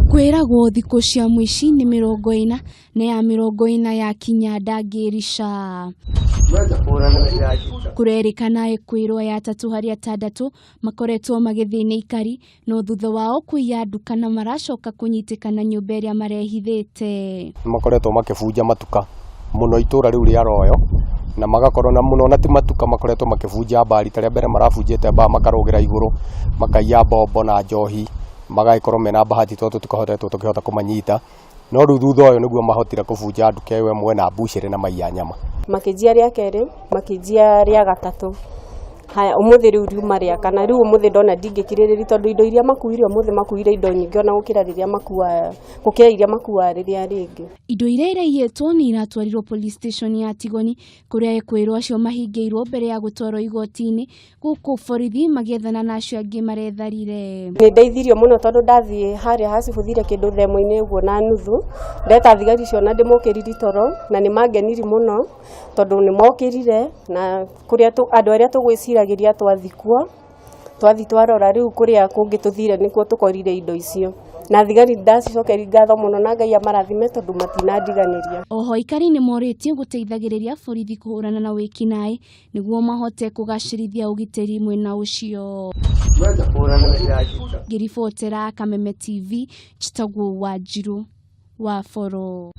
Kwĩragwo thikũ cia mũici nĩ 40 na ya 40 yakinya ndangĩrica. Kũrerĩkana ekwĩrwo aya atatũ harĩ atandatũ makoretwo magĩthĩnia aikari no thutha wao kũiya nduka na maracoka kũnyitĩkana nyũmba ĩrĩa marehithĩte. Makoretwo makĩbunja matuka mũno itũra rĩu rĩa Royo na magakorwo na mũno na ti matuka makoretwo makĩbunja mbari ta rĩa mbere marabunjĩte mbaa makarũgĩra igũrũ makaiya mbombo na njohi magagĩkorwo mena bahati tondũ tũtikoretwo tũkĩhota kũmanyita no rĩu thutha ũyũ nĩguo mahotire kũbunja nduka ĩyo ĩmwe na mbucĩrĩ na maiya nyama. Makĩnjia rĩa kerĩ, makĩnjia rĩa gatatũ. Haya ũmũthĩ rĩu riuma rĩa kana, rĩu ũmũthĩ ndona ndingĩkirĩrĩria tondũ indo iria makuire ũmũthĩ makuire indo nyingĩ ona gũkĩra rĩrĩa makuaga, gũkĩra iria makuaga rĩrĩa rĩngĩ. Indo iria iraiyĩtwo nĩ iratwarirwo police station ya Tigoni kũrĩa ekwĩrwo acio mahingĩirwo mbere ya gũtwarwo igoti-inĩ gũkũ borithi magĩethana na acio angĩ maretharire. Nĩ ndeithirio mũno tondũ ndathiĩ harĩa hacibuthire kĩndũ themo-inĩ ũguo na nuthu, ndeta thigari icio na ndĩmokĩriri toro na nĩ mangeniri mũno tondũ nĩ mokĩrire na kũrĩa andũ arĩa tũgwĩciragĩria twathiĩ kuo, twathiĩ twarora rĩu kũrĩa kũngĩ tũthire nĩkuo tũkorire indo icio. Na thigari ndacicokeria ngatho mũno na Ngai amarathime tondũ matinandiganĩria. Oho aikari nĩ morĩtio gũteithagĩrĩria borithi kũhũrana na wĩkinaĩ nĩguo mahote kũgacĩrithia ũgitĩri mwena ũcio. Ngĩribotera Kameme TV, njĩtagwo Wanjiru wa Boro.